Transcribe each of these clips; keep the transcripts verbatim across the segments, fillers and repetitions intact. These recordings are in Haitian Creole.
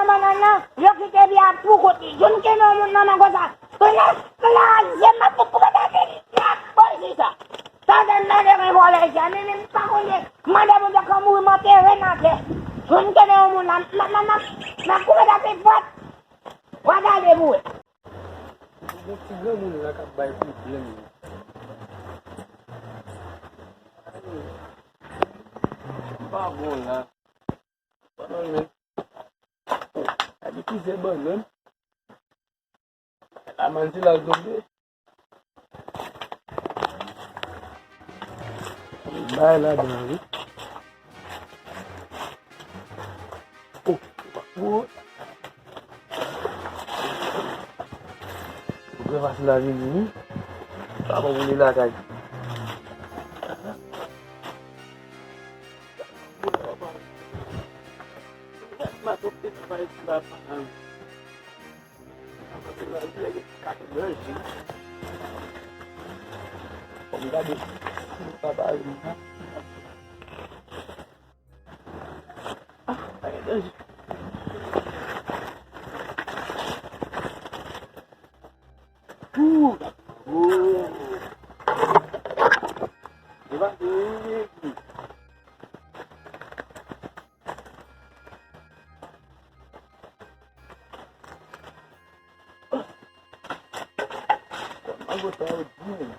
Bannann nan, yo kite vi a pou kont li. Jwenn kenbe yon moun nan mango sa. Kounya, kounya, je m ap tout koupe tèt li nèt, polis sa. Tande m nan demen vòlè sa, men, men m pa konnen. Mande Bondye kan mouri m antere nan tè. Jwenn kenbe yon moun la, m, m, m, m, m ap koupe tèt li fwèt. W a gade pou wè. Gon ti granmoun la k ap bay pwoblèm. Pa bon la. Bannann men. Gade ki zè bannann. La manzil al tonbe. Bay ladan wi. Oh, oh. Ou trè fasil a vini wi. Sa bon pou li lakay. Fò m gade si papa vin. Ah, pa gen danje. Ooh, ooh. Debake. Mango sa yo di menm.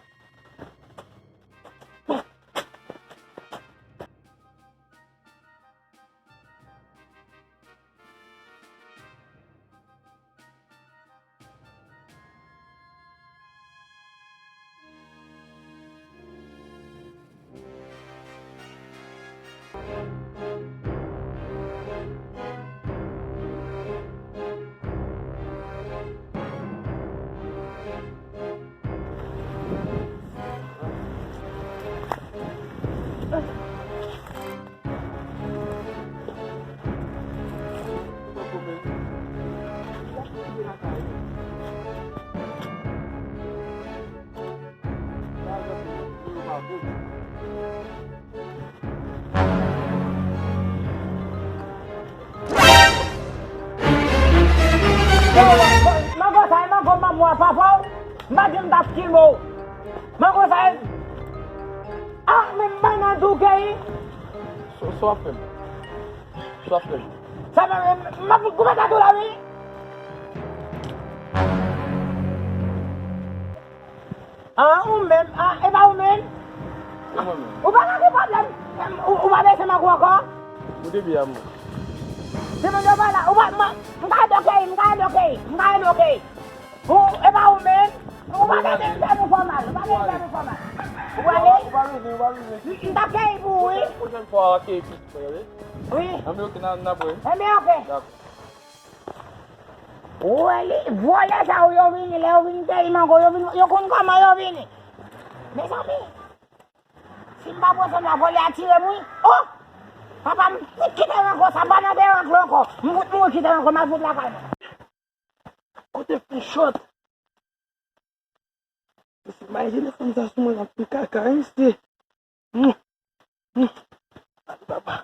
Mango sa e mango manman w a papa w. M pa di m t ap kilme w. Mango sa e. Ah, men m bay nan tou keyi. Sa w ap fè m? Sa w ap fè m? Sa m ap koupe tèt ou la wi. Ah, ou menm, ah, e pa ou menm? E mwen menm. Ou pa nan ki pwoblèm? Ou, ou pa bezwen mango ankò? Ou te byen a mwen. Se moun yo pa la, ou pa, m, m ka ede w keyi, m ka ede w keyi, m ka ede w keyi. Ou, e pa ou menm? Ou pa bezwen fè nou fè mal, ou pa bezwen fè nou fè mal. Ou ale? Ou pa bezwen, ou pa bezwen. M, m t ap keyi pou ou, wi. Pwochèn fwa, w a keyi plis mwen, wi. Wi. Anben, oke, n a, n a pran, wi. Anben, oke. Dakò. Ou wè li, vòlè sa yo, yo vini, lè yo vin keyi mango, yo vin, yo konn kòman yo vini. Mezanmi, si m pa pran sèm la, vòlè a tire m, wi. Oh! Papa, m fout kite rank sa, pa nan de rank la ankò. M fout mouri kite rank, m al fout lakay mwen. Kote fè chòt? Mesye, imajine fanm sa sou mwen, l ap fè kaka, wi, mesye. Hum, hum. Ay, papa.